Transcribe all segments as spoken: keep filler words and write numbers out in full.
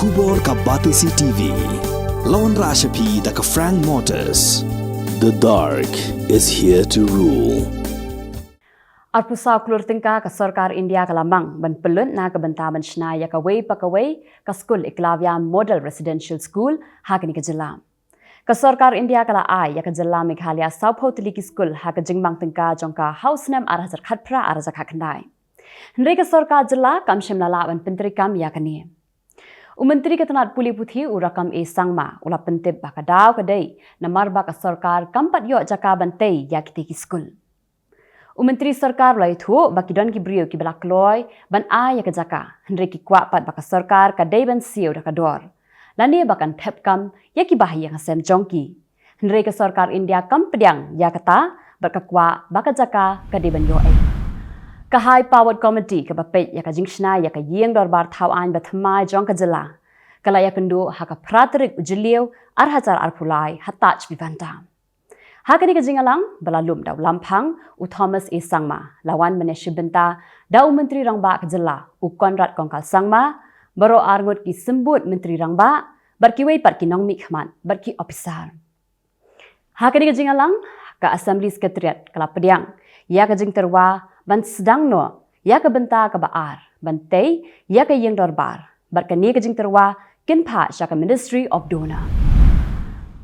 Khubor ka Batesi T V. Lawan Rashapi da ka Frank Motors. The dark is here to rule. Arphew saw klur tyngka ka sorkar India ka la mang ban pynlut na ka bynta ban shna ïa kawei pa kawei ka skul Eklavya Model Residential School ha kane ka jylla. Ka sorkar India ka la ai ïa ka jylla Meghalaya sawphew tylli ki skul ha ka jingmang tyngka jong ka ha u snem ar hajar khatphra ar hajar khatkhyndai. Hynrei ka sorkar jylla kam shym la lah ban pyntreikam ïa kane. U Myntri ka tnat pule puthi u Rakkam A Sangma u la pyntip ba ka daw ka dei namar ba ka sorkar kam pat ïoh jaka ban tei ïa kitei ki skul. U Myntri Sorkar u la ïathuh ba ki don ki briew kiba la kloi ban ai ïa ka jaka, hynrei ki kwah pat ba ka sorkar ka dei ban siew da ka dor, lane ba kan thep kam ïa ki bahaïing hasem jong ki. Hynrei ka sorkar India kam pdiang ïa kata bad ka kwah ba ka jaka ka dei ban ïoh ei. Ka High Powered Committee kaba peit ïa ka jingshna ïa ka ïing dorbar thaw aiñ bathymmai jong ka jylla ka la ïakynduh ha ka phra tarik u Jylliew ar hajar arphew lai ha Taj Vivanta. Ha kane ka jingïalang ba la lum da u Lamphang, u Thomas A Sangma, la wan ban ïashim bynta da u Myntri Rangbah ka jylla u Conrad Kongkal Sangma, baroh arngut ki symbud Myntri Rangbah bad kiwei pat ki nongmihkhmat bad ki ophisar. Ha kane ka jingïalang ka Assembly Secretariat ka la pdiang ïa ka jingtyrwa ban sdang noh ïa ka bynta kaba ar ban tei ïa ka ïing dorbar bad kane ka jingtyrwa kin phah sha ka Ministry of DoNER.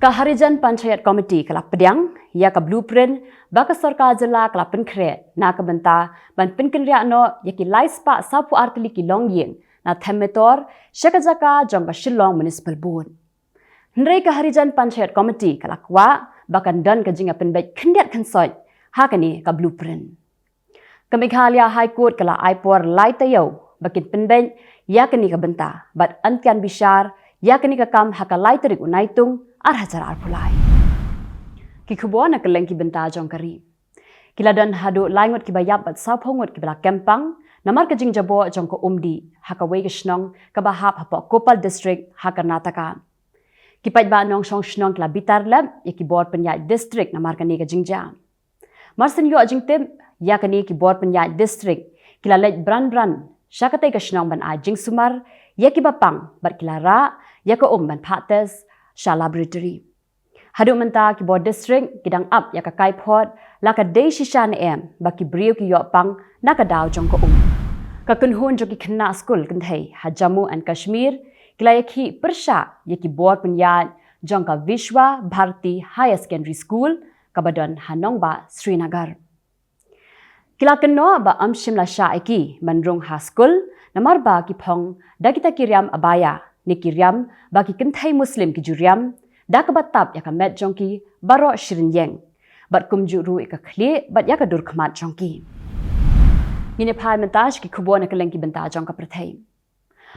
Ka Harijan Panchayat Committee ka la pdiang ïa ka blueprint ba ka sorkar jylla ka la pynkhreh na ka bynta ban pynkynriah noh ïa ki lai spah sawphew ar tylli ki longïing na Themmetor sha ka jaka jong ka Shillong Municipal Board. Hynrei ka Harijan Panchayat Committee ka la kwah ba kan don ka jingïapynbeit khyndiat khynsoit ha kane ka blueprint. Ka Meghalaya High Court ka la ai por lai taïew ba kin pynbeit ïa kane ka bynta bad yn tian bishar ïa kane ka kam ha ka lai tarik u Naitung ar hajar arphew lai. Ki khubor na kylleng ki bynta jong ka ri. Ki la don haduh lai ngut kiba ïap bad sawphew ngut kiba la kempang namar ka jingjaboh jong ka umdih ha kawei ka shnong kaba hap hapoh Koppal District ha Karnataka. Ki paidbah nongshong shnong ki la bitar lem ïa ki bor pynïaid district namar kane ka jingjia. Marshen ïoh jingtip ïa kane, ki bor pynïaid district ki la leit bran bran sha katei ka shnong ban ai jingsumar ïa kiba pang bad ki la rah ïa ka um ban phah test sha laboratory. Haduh mynta ki bor district ki dang ap ïa ka kaiphod la ka dei shisha ne em ba ki briew ki ïoh pang na ka daw jong ka um. Ka kynhun jong ki khynnah skul kynthei ha Jammu and Kashmir ki la ïakhih pyrshah ïa ki bor pynïaid jong ka Vishwa Bharati Higher Secondary School kaba don ha nongbah Srinagar. Ki la kynnoh ba ym shym la shah ïa ki ban rung ha skul namar ba ki phong da kita ki riam abaya ne ki riam ba ki kynthei Muslim ki ju riam, da kaba tap ïa ka met jong ki baroh shi rynïeng bad kumjuh ruh ïa ka khlieh bad ïa ka dur khmat jong ki. Ngin ïa phai mynta sha ki khubor na kylleng ki bynta jong ka pyrthei.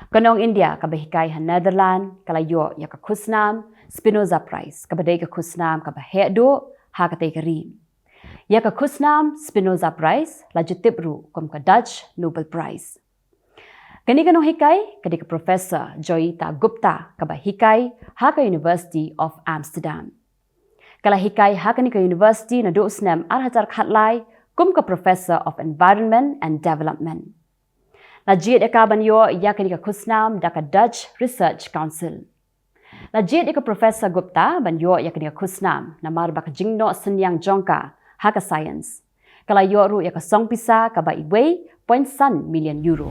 Ka nong India kaba hikai ha Netherlands ka la ïoh ïa ka khusnam Spinoza Prize, kaba dei ka khusnam kaba heh duh ha katei ka ri. Ïa ka khusnam Spinoza Prize la ju tip ruh kum ka Dutch Nobel Prize. Kane ka nonghikai ka dei ka Professor Joyita Gupta kaba hikai ha ka University of Amsterdam. Ka la hikai ha kane ka university naduh u snem ar hajar khatlai kum ka Professor of Environment and Development. La jied ïa ka ban ïoh ïa kane ka khusnam da ka Dutch Research Council. La jied ïa ka Professor Gupta ban ïoh ïa kane ka khusnam namar ba ka jingnoh synñiang jong ka ha ka science. Ka la ïoh ruh ïa ka song pisa kaba iwei point san million euro.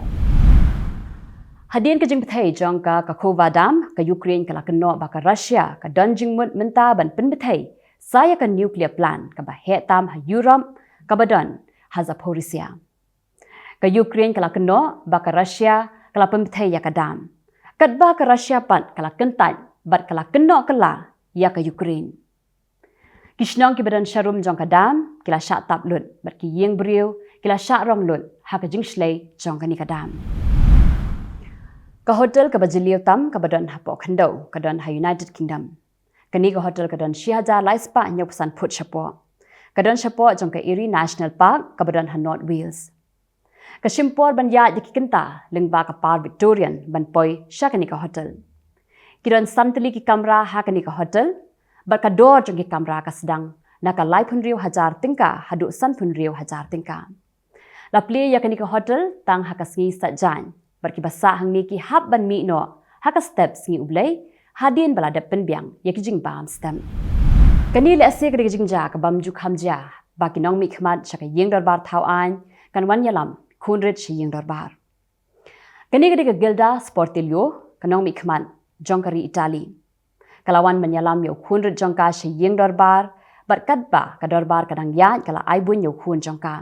Hadien ka jingpyrthei jong ka Kakhovka Dam, ka Ukraine ka la kynnoh ba ka Russia ka don jingmut mynta ban pynpyrthei sa ïa ka nuclear plant kaba heh tam ha Europe kaba don ha Zaporizhzhia. Ka Ukraine ka la kynnoh ba ka Russia ka la pynpyrthei ïa ka dam, katba ka Russia pat ka la kyntait bad ka la kynnoh kylla ïa ka Ukraine. Ki shnong kiba don sharum jong ka dam ki la shah tap lut bad ki ïing briew ki la shah rong lut ha ka jingshlei jong kane ka dam. Ka hotel kaba jylliew tam kaba don hapoh khyndew ka don ha United Kingdom. Kane ka hotel ka don shi hajar lai spah hynñiewphew san phut shapoh. Ka don shapoh jong ka Eyre National Park kaba don ha North Wales. Ka shim por ban ïaid da ki kynta lyngba ka par Victorian ban poi sha kane ka hotel. Ki don san tylli ki kamra ha kane ka hotel bad ka dor jong ki kamra ka sdang na ka laiphew hynriew hajar tyngka haduh sanphew hynriew hajar tyngka. La plie ïa kane ka hotel tang ha ka sngi Saitjaiñ bad kiba sah hangne ki hap ban mih noh ha ka step Sngi U Blei, hadien ba la dep pynbiang ïa ki jingbam step. Kane lehse ka dei ka jingjia ka bym ju kham jia, ba ki nongmihkhmat sha ka ïing dorbar thaw aiñ kan wan ïalam khun rit sha ïing dorbar. Kane ka dei ka Gilda Sportello, ka nongmihkhmat jong ka ri Italy. Ka la wan ban ïalam ïa u khun rit jong ka sha ïing dorbar, bad katba ka dorbar ka dang ïaid ka la ai buiñ ïa u khun jong ka.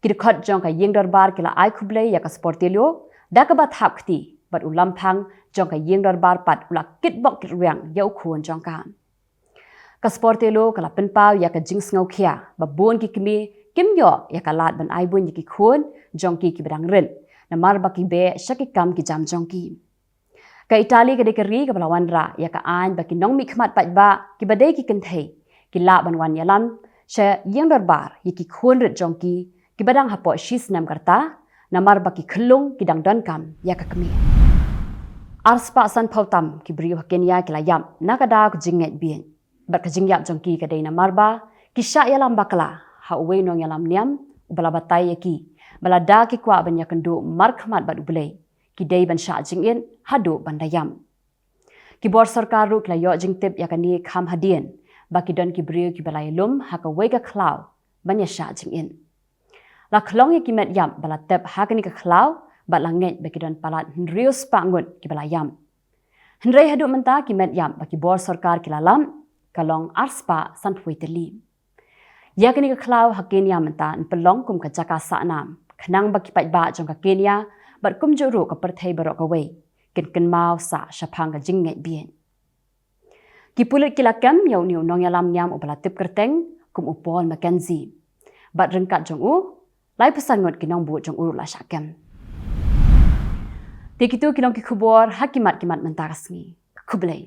Ki dkhot jong ka ïing dorbar ki la ai khublei ïa ka Sportello da kaba thap kti, bad u lamphang jong ka ïing dorbar pat u la kitbok kitrwiang ïa u khun jong ka. Ka Sportello ka la pynpaw ïa ka jingsngewkhia ba bun ki kmie kim ïoh ïa ka lad ban ai buiñ ïa ki khun jong ki kiba dang rit, namar ba ki beh sha ki kam ki jam jong ki. Ka Italy ka dei ka ri kaba la wanrah ïa ka aiñ ba ki nongmihkhmat paidbah kiba dei ki kynthei ki lah ban wan ïalam sha ïing dorbar ïa ki khun rit jong ki kiba dang hapoh shi snem ka rta, namar ba ki khyllung ki dang donkam ïa ka kmie. Arspah sanphew tam ki briew ha Kenya ki la ïap na ka daw ka jingngeit bieit. Bad ka jingïap jong ki ka dei namar ba ki shah ïalam bakla ha uwei u nongïalam niam uba la batai ïa ki ba lada ki kwah ban ïakynduh markhmat bad U Blei, ki dei ban shah jingit haduh ban da ïap. Ki bor sorkar ruh ki la ïoh jingtip ïa kane kham hadien ba ki don ki briew kiba la ïalum ha kawei ka khlaw ban ïashah jingit. La khlong ïa ki met ïap ba la tep ha kane ka khlaw, bad la ngeit ba ki don palat hynriew spah ngut kiba la ïap. Hynrei haduh mynta ki met ïap ba ki bor sorkar ki la lap ka long arspah sanphew tylli. Ïa kane ka khlaw ha Kenya mynta yn pynlong kum ka jaka sahnam, khnang ba ki paidbah jong ka Kenya bad kumjuh ruh ka pyrthei baroh kawei kin kynmaw sah shaphang ka jingngeit bieit. Ki pulit ki la kem ïa une u nongïalam niam uba la tip kyrteng kum u Paul Mackenzie. Bad ryngkat jong u, laiphew san ngut ki nongbud jong u ruh la shah kem. Te kito ki long ki khubor ha ki mat ki mat mynta ka sngi. Khublei.